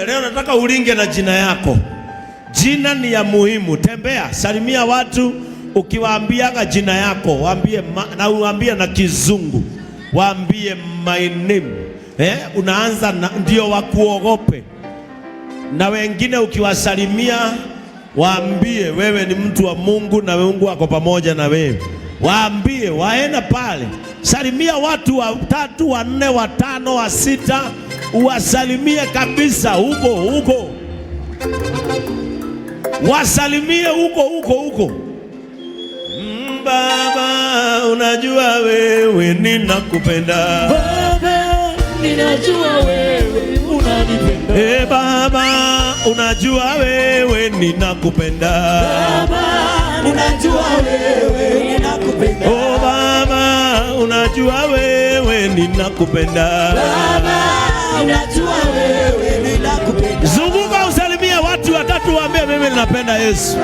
Leo nataka ulinge na jina yako. Jina ni ya muhimu. Tembea, salimia watu ukiwaambiaga jina yako, waambie na uambie na Kizungu. Waambie my name. Unaanza na, ndio wakuogope. Na wengine ukiwasalimia waambie wewe ni mtu wa Mungu na Mungu ako pamoja na wewe. Waambie waenda pale. Salimia watu watatu, wanne, watano, wa sita, uwasalimie kabisa huko huko. Wasalimie huko huko huko. Baba, unajua wewe ninakupenda. Baba, ninajua wewe unanipenda. Eh, Baba, unajua wewe ninakupenda. Baba, ninajua wewe ninakupenda. Oh Baba, unajua wewe ninakupenda. Baba, unajua wewe ninakupenda. Zunguka usalimie watu watatu, waambie mimi ninapenda Yesu.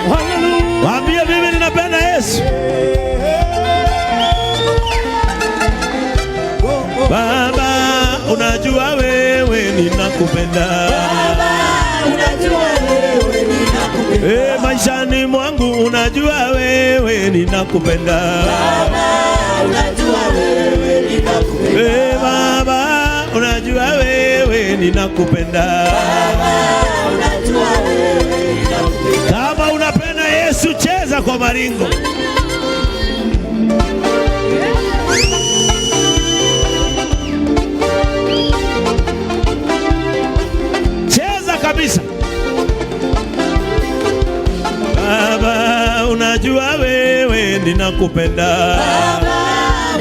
Hallelujah. Waambie mimi ninapenda Yesu. Baba, unajua wewe ninakupenda. Baba, unajua wewe ninakupenda. Eh, maishani mwangu unajua wewe ninakupenda. Baba, unajua wewe ninakupenda. Eh, Baba, unajua wewe ninakupenda. Baba, unajua wewe ninakupenda. Kama unapenda Yesu, cheza kwa maringo. Cheza kabisa. Baba, unajua wewe ninakupenda. Baba,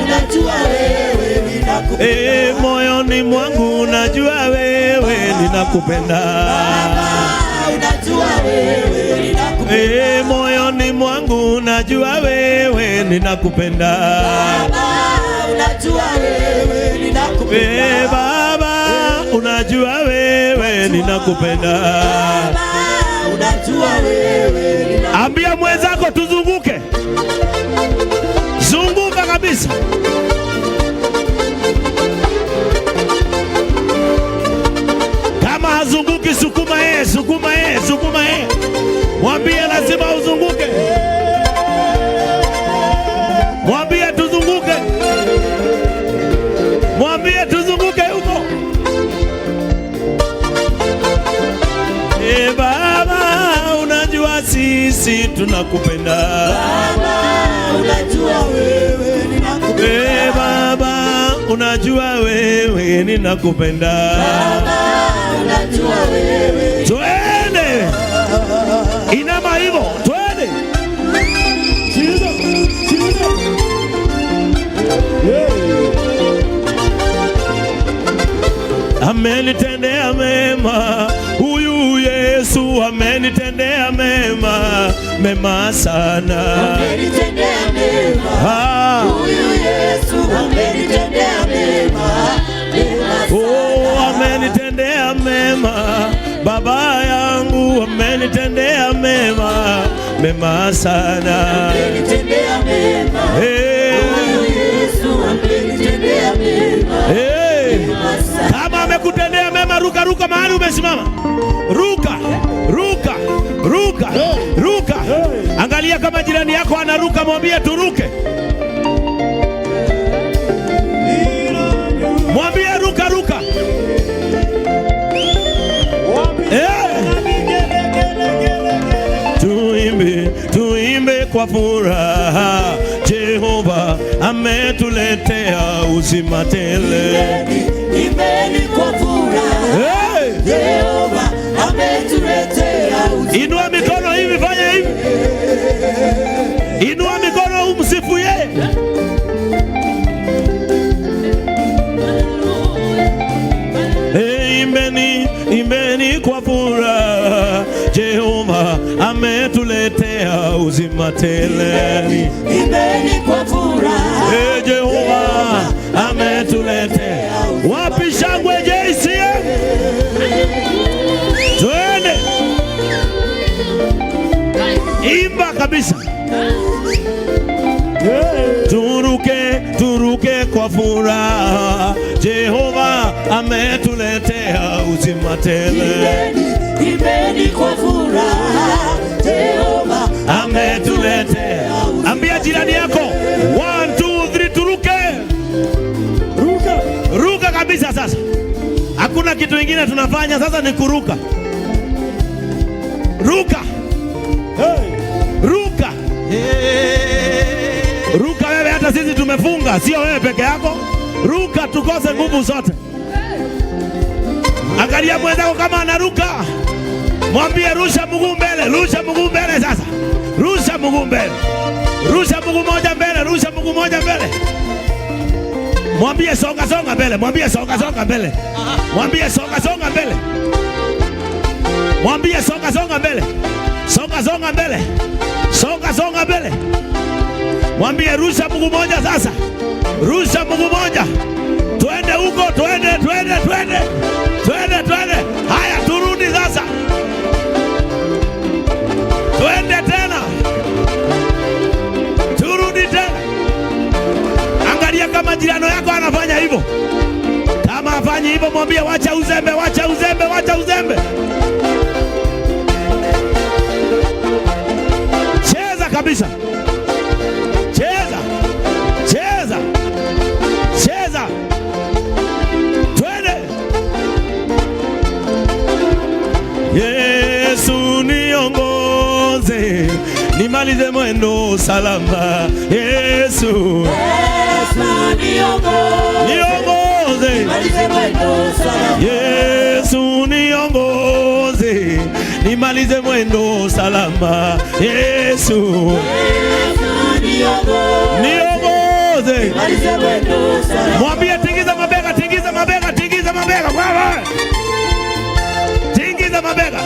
unajua wewe ninakupenda. Eh, moyoni mwangu unajua wewe ninakupenda. Baba, unajua wewe ninakupenda. Eh, moyoni mwangu unajua wewe ninakupenda. Baba, unajua wewe ninakupenda. Eh, Baba, unajua wewe ninakupenda. Baba, unajua wewe ninakupenda. Ambia mwenzako tuzunguke. Zunguka kabisa. Kama hazunguki, sukuma yeye, sukuma yeye, sukuma yeye. Mwambie lazima uzunguke. Mwambie tuzunguke. Mwambie tuzunguke huko. E Baba, unajua sisi tunakupenda. Baba, unajua wewe ninakupenda. E Baba, unajua wewe ninakupenda. Baba, unajua wewe. Twende. Inama hivyo, twende. Cheza, cheza. Amenitendea mema huyu Yesu, amenitendea mema, mema sana. Amenitendea mema. Ah. Huyu Yesu amenitendea mema. Mema Oh, sana. amenitendea mema baba yangu, amenitendea mema, mema sana. Amenitendea mema. Hey, Huyu Yesu amenitendea mema. hey. Mema sana. Kama amekutendea mema, ruka ruka mahali umesimama, ruka ruka ruka ruka. Angalia kama jirani yako anaruka, mwambie turuke, mwambie ruka ruka. Eh. Tuimbe, tuimbe kwa furaha, Jehova ametuletea uzima tele. Imbeni, imbeni kwa furaha. Hey! Jehova ametuletea uzima. Inua mikono hivi, fanya hivi, inua mikono umsifu yeye. Hey, imbeni, imbeni kwa furaha, Jehova ametuletea uzima tele. Imbeni, imbeni kwa furaha. Hey, Jehova ametuletea. Wapi shangwe JCM? Twende. Imba kabisa. Turuke, turuke. kwa furaha, Jehova ametuletea uzima tele. Imbeni, imbeni kwa furaha, Jehova Ametuletea. Ambia jirani yako, 1 2 3, turuke. Ruka. Ruka kabisa sasa. Hakuna kitu kingine tunafanya sasa, ni kuruka. Ruka. Hey. Ruka. Ruka wewe, hata sisi tumefunga, sio wewe peke yako. Ruka tukose nguvu zote. Angalia mwenzako kama anaruka, mwambie rusha mguu mbele, rusha mguu mbele sasa, rusha mguu mbele, rusha mguu moja mbele, rusha mguu moja mbele. Mwambie songa songa mbele, mwambie songa songa mbele, mwambie songa songa mbele, mwambie songa songa mbele, songa songa mbele, songa songa mbele. Mwambie rusha mguu moja sasa, rusha mguu moja, twende huko, twende, twende, twende, twende, twende. Haya, turudi sasa, twende tena, turudi tena. Angalia kama jirani yako anafanya hivyo. Kama hafanyi hivyo, mwambie wacha uzembe, wacha uzembe, wacha uzembe. Cheza kabisa, cheza, cheza, cheza, twende. Yesu niongoze, nimalize mwendo salama. Yesu Yesu niongoze, niongoze, nimalize mwendo salama. Yesu niongoze, nimalize mwendo salama. Yesu Yesu niongoze, niongoze. nimalize mwendo salama. Mwambie tingiza mabega, tingiza mabega, tingiza mabega. Wewe. Tingiza mabega.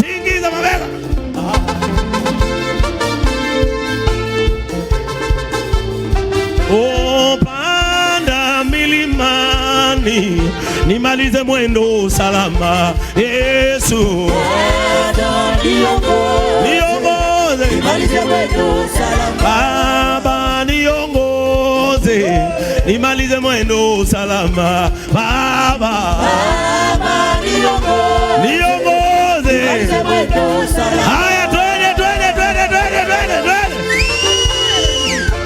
Tingiza mabega. Oh, panda milimani, nimalize mwendo salama. Yesu Yesu niongoze, niongoze. nimalize mwendo salama. Baba niongoze, nimalize mwendo salama. Baba Baba niongoze, niongoze. nimalize mwendo salama. Haya, twende, twende, twende, twende, twende, twende,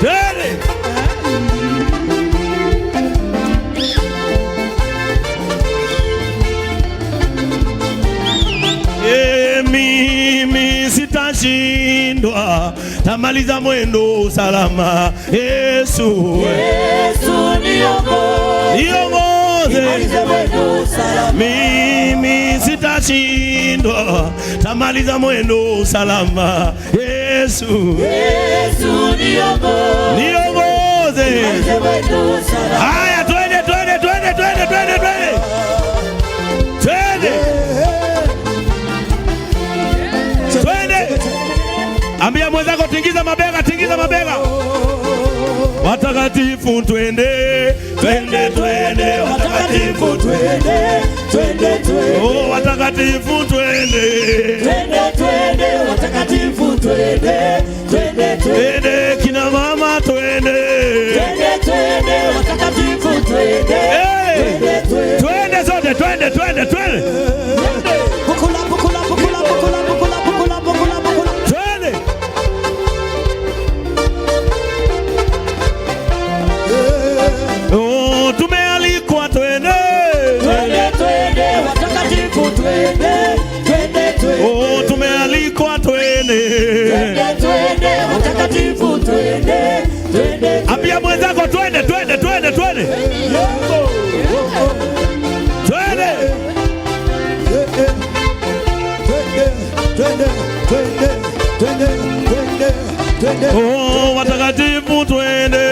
twende. Mimi sitashindwa, tamaliza mwendo salama. Yesu Yesu niongoze, niongoze. nimalize mwendo salama. Mimi sitashindwa, tamaliza mwendo salama. Yesu Yesu niongoze, niongoze. nimalize mwendo salama. Haya, twende, twende, twende, twende, twende, twende, twende, twende. Ambia mwenzako tingiza mabega, tingiza mabega. Watakatifu twende, twende, twende, watakatifu Watakatifu twende, twende, twende. Oh, watakatifu twende, Twende, twende, watakatifu twende, twende, twende. twende, kina mama twende, Twende, twende, watakatifu twende, Hey! twende, twende. Twende sote, twende, twende, twende, Bukula, bukula, bukula, bukula, bukula, bukula, bukula, bukula. Twende. Oh, tumealikwa twende. Twende, twende, watakatifu twende, twende, twende. Oh, tumealikwa twende. Twende, twende, watakatifu twende, twende, Ambia mwenzako twende, twende, twende, twende. Twende. Twende, twende, twende, twende, twende. Oh, watakatifu twende.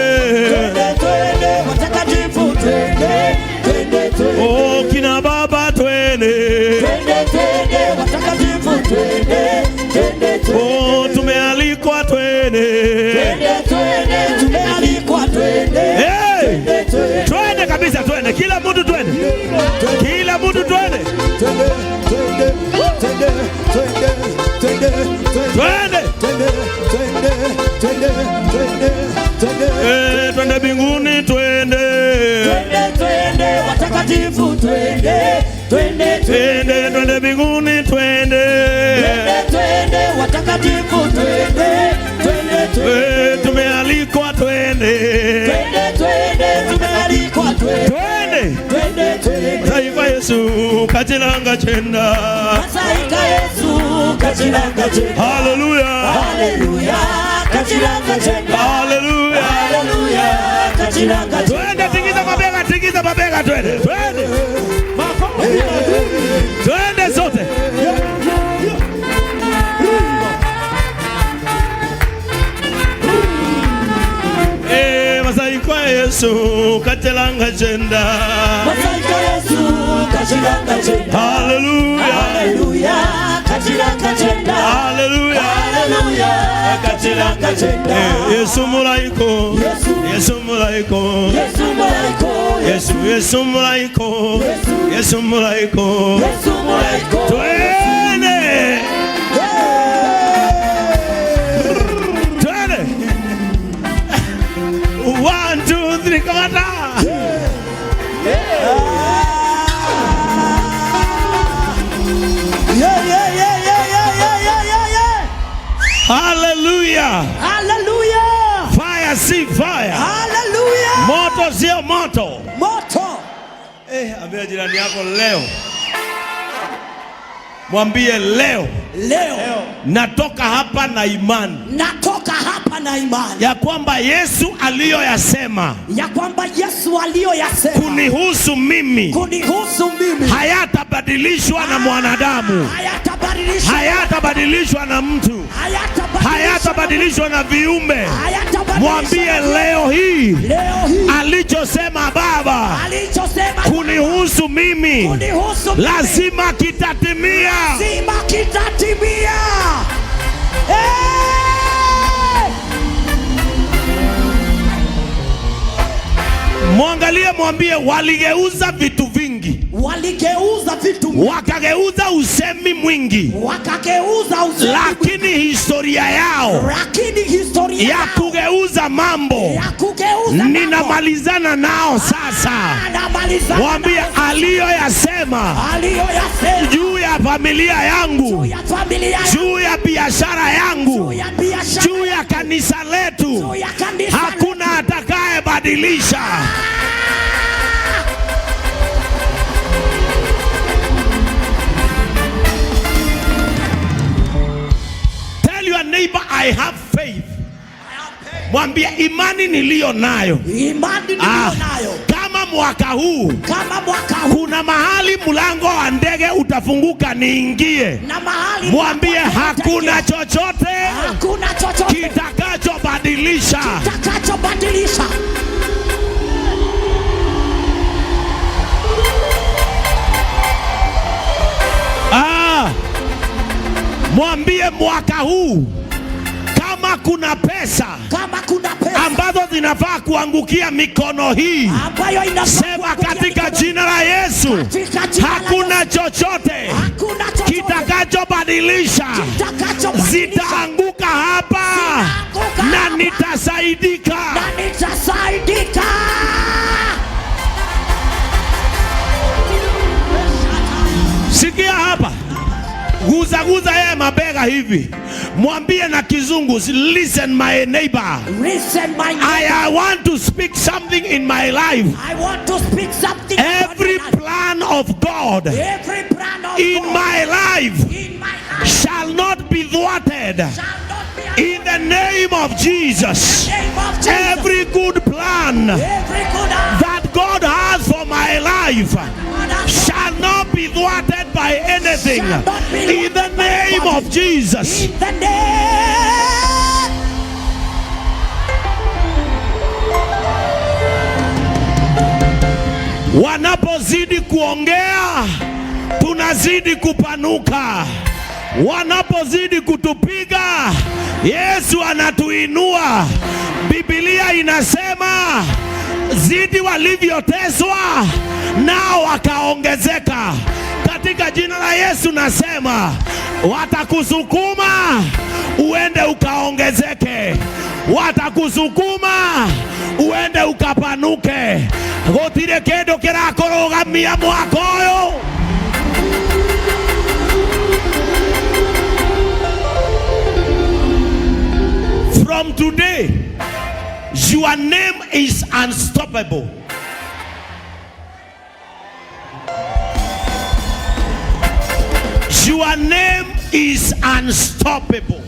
Twende, twende, watakatifu twende, twende, twende. Oh, kina baba twende. Twende, twende, watakatifu twende, twende, twende. Oh, tumealikwa twende. Twende, twende, tumealikwa twende. Hey! Twende, twende. Twende kabisa, twende. Kila mtu twende. Kila mtu twende. Twende, twende, twende, twende, twende, twende. Twende. Twende, twende, twende, twende, twende. Eh, twende mbinguni twende. twende, twende, Twende, twende mbinguni, twende. twende, twende, watakatifu twende, twende, twende. Eh, tumealikwa twende. Twende, twende, tumealikwa twende. Twende. Twende, twende. Taifa Yesu kachilanga chenda. Masaika Yesu kachilanga chenda. Haleluya. Haleluya, kachilanga chenda. Haleluya. Haleluya, kachilanga chenda. Twende, tingiza mabega, tingiza mabega, twende. Twende. Twende sote. Eh, masaika Yesu kachilanga chenda. Masaika Yesu kachilanga chenda. Haleluya. Haleluya, kachilanga chenda. Haleluya. Haleluya, kachilanga chenda. Eh, Yesu mulaiko. Yesu. Yesu mulaiko. Yesu mulaiko, Yesu, Yesu mulaiko. Yesu mulaiko. Yesu mulaiko. Twende. Twende. 1 2 3, kamata. Yeah, yeah, yeah, yeah, yeah, yeah, yeah, yeah, yeah. Hallelujah. Hallelujah. Fire si fire. Hallelujah. Moto sio moto. Moto. Eh, ambia jirani yako leo. Mwambie leo Leo natoka hapa na imani natoka hapa na imani ya kwamba Yesu aliyoyasema ya kwamba Yesu aliyoyasema kunihusu mimi kunihusu mimi hayatabadilishwa na mwanadamu, hayatabadilishwa, hayatabadilishwa na mtu, hayatabadilishwa, hayatabadilishwa na viumbe. hayatabadilishwa. Mwambie leo hii Leo hii alichosema Baba alichosema kunihusu mimi kunihusu mimi lazima kitatimia. lazima kitatimia. Hey! Mwangalie, mwambie waligeuza vitu vingi, Waligeuza vitu, wakageuza usemi mwingi, wakageuza usemi, lakini historia yao lakini historia ya yao kugeuza mambo ya kugeuza mambo, ninamalizana nao sasa. anamalizana Mwambie nao. aliyoyasema Aliyoyasema juu ya familia juu yangu, ya familia yangu, juu ya biashara juu yangu, ya biashara, juu ya kanisa letu, juu ya kanisa, hakuna atakayebadilisha. Tell your neighbor I have faith. Mwambie imani niliyo nayo. Imani niliyo nayo Kama mwaka huu kama mwaka huu kuna mahali mlango wa ndege utafunguka niingie, na mahali mwambie mlango wa ndege hakuna chochote hakuna chochote kitakachobadilisha. kitakachobadilisha. Ah, mwambie mwaka huu kama kuna pesa Kama kuna pesa ambazo zinafaa kuangukia mikono hii, ambayo inafaa sema kuangukia katika mikono, jina la Yesu, katika jina la hakuna Yesu, chochote hakuna chochote kitakachobadilisha, kitakachobadilisha, zitaanguka hapa Zitaanguka na hapa. nitasaidika. Na nitasaidika. Sikia hapa, guza guza yeye mabega hivi, mwambie na kizungu, listen my neighbor, Listen my neighbor. I want to speak something in my life. I want to speak something upon Every your life. plan of God Every plan of in God my life in my life shall not be thwarted. shall not be In the name of Jesus, name of Jesus. every good plan Every good act that God has for my life God has shall not be thwarted by anything. In the name of Jesus. in the name. Wanapozidi kuongea, tunazidi kupanuka. Wanapozidi kutupiga, Yesu anatuinua. Biblia inasema zidi walivyoteswa nao wakaongezeka. Katika jina la Yesu nasema watakusukuma uende ukaongezeke, watakusukuma uende uka Ikapanuke. Gũtirĩ kĩndũ kĩrakũrũgamia mwaka ũyũ. From today, your name is unstoppable. Your name is unstoppable.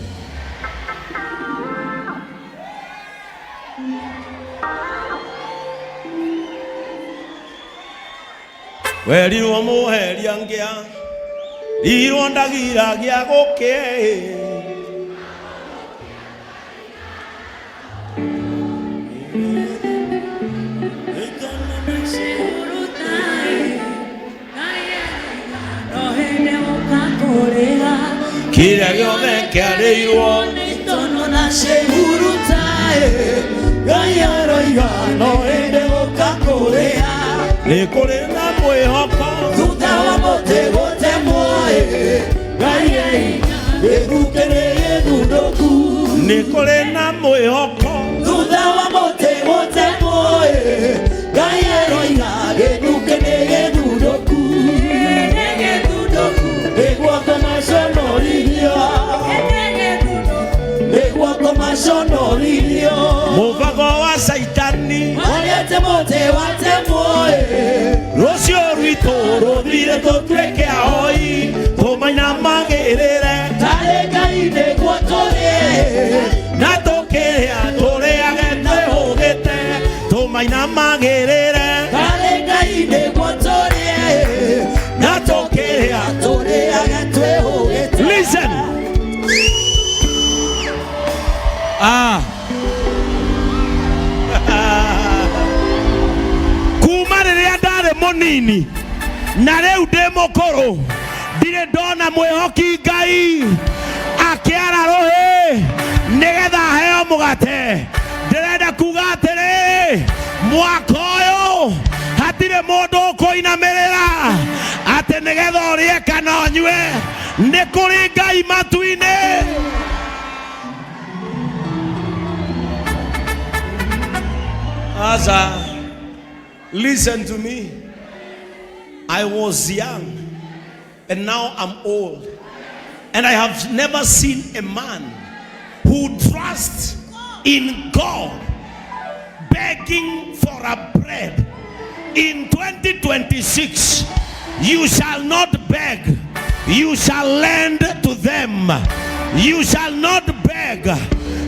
Werirwo muheria ngĩa rirwo ndagira gĩa gũkĩe. Kĩrĩa gĩothe kĩarĩirwo. Nĩ kũrĩ na mwĩhoko. Thutha wa mũtĩ gũtemwo Ngai gĩthukĩ nĩ gĩthundũku. Nĩ kũrĩ na mwĩhoko. Thutha wa mũtĩ gũtemwo Ngai aroiga gĩthukĩ nĩ gĩthundũku. Nĩguo kũmaconorithio, nĩguo kũmaconorithio. Mũbango wa Caitani. Ũrĩa atĩ mũtĩ watemwo Rũciũ rwitũ rũthire tũtuĩke ahoi tũmainamagĩrĩre. Tarĩ Ngai nĩguo tũrĩe. Na tũkĩrĩa tũrĩage twĩhũgĩte tũmainamagĩrĩre. Tarĩ Ngai nĩguo tũrĩe. Na tũkĩrĩa tũrĩage twĩhũgĩte. Listen. Ah. Kuma rĩrĩa ndarĩ mũnini na rĩu ndĩ mũkũrũ ndirĩ ndona mwĩhoki Ngai akĩara rũhĩ nĩgetha aheo mũgate. Ndĩrenda kuga atĩrĩrĩ, mwaka ũyũ hatirĩ mũndũ ũkũinamĩrĩra atĩ nĩgetha ũrĩe kana ũnyue. Nĩ kũrĩ Ngai matu-inĩ. Asa, listen to me. I was young and now I'm old. And I have never seen a man who trusts in God begging for a bread. In 2026, you shall not beg. You shall lend to them. You shall not beg.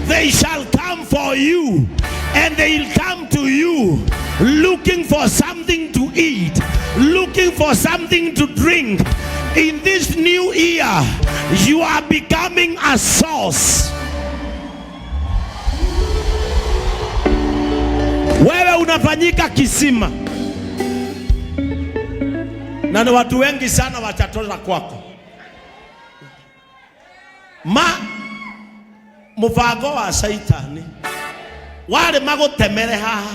They shall come for you, and they'll come to you looking for something to eat, looking for something to drink. In this new year, you are becoming a source. Wewe unafanyika kisima, na ni watu wengi sana watatoza kwako. Ma mubango wa Saitani wari magutemere haha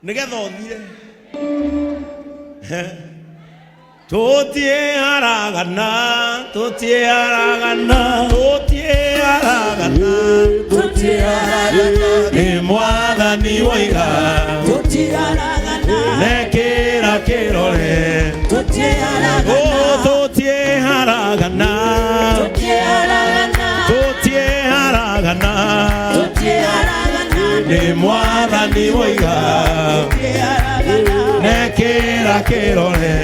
nigetha uthire. Tutiaragana, tutiaragana, tutiaragana, Tũtiaragana. Ni mwathani woiga. Tũtiaragana. Nekĩra kĩrore. Tũtiaragana. Oh, tutiaragana. Tũtiaragana. Tutiaragana. Tũtiaragana. Ni mwathani woiga. Tũtiaragana. Nekĩra kĩrore.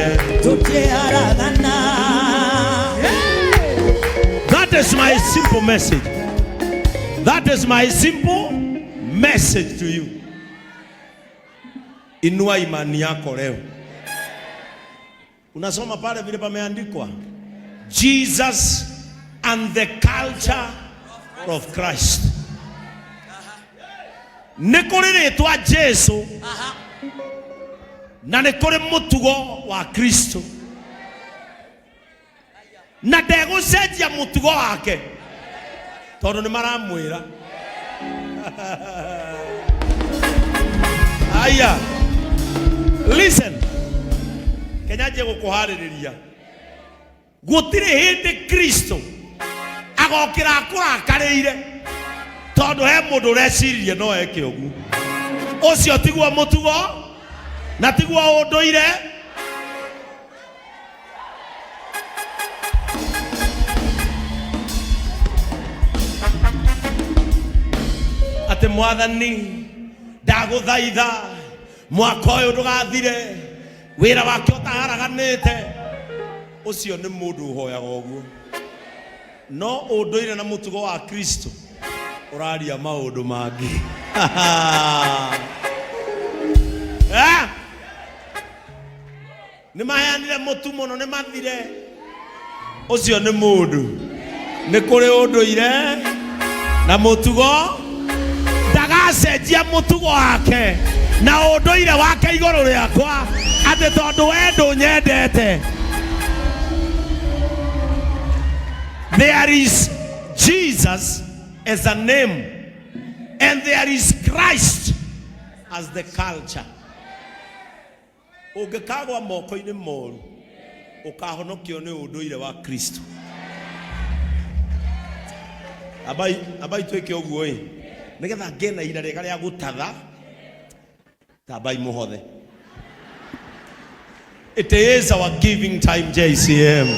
Tũtiaragana. That is my simple message. That is my simple message to you. Inua imani yako leo. Unasoma pale vile pameandikwa, Jesus and the culture of Christ. Nĩ kũrĩ rĩtwa Jesu na nĩ kũrĩ mũtugo wa Kristo, na ndegũcenjia mũtugo wake tondũ nĩ maramwĩra. Aya, listen, kenya nje gũkũharĩrĩria. Gũtirĩ hĩndĩ Kristo agokĩra akũrakarĩire tondũ he mũndũ ũreciririe no eke ũguo. Ũcio tiguo mũtugo na tiguo ũndũire. Atĩ mwathani ndagũthaitha mwaka ũyũ ndũgathire wĩra wake ũtaharaganĩte. Ũcio nĩ mũndũ ũhoyaga ũguo, no ũndũire na mũtugo wa Kristo ũraria maũndũ mangĩ. Eh? Nĩ maheanire mũtu mũno, nĩ mathire. Ũcio nĩ mũndũ. Nĩ kũrĩ ũndũire na mũtugo, ndagacenjia mũtugo wake na ũndũire wake igũrũ rĩakwa atĩ tondũ we ndũnyendete. There is Jesus as a name and there is Christ as the culture. Ũngĩkagwa moko-inĩ moru, ũkahonokio nĩ ũndũire wa Kristo. Abai abai twĩke ũguo ĩ, nĩgetha ngĩe na ira rĩega rĩa gũtatha tambai mũhothe. It is our giving time, JCM.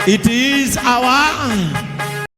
It is our.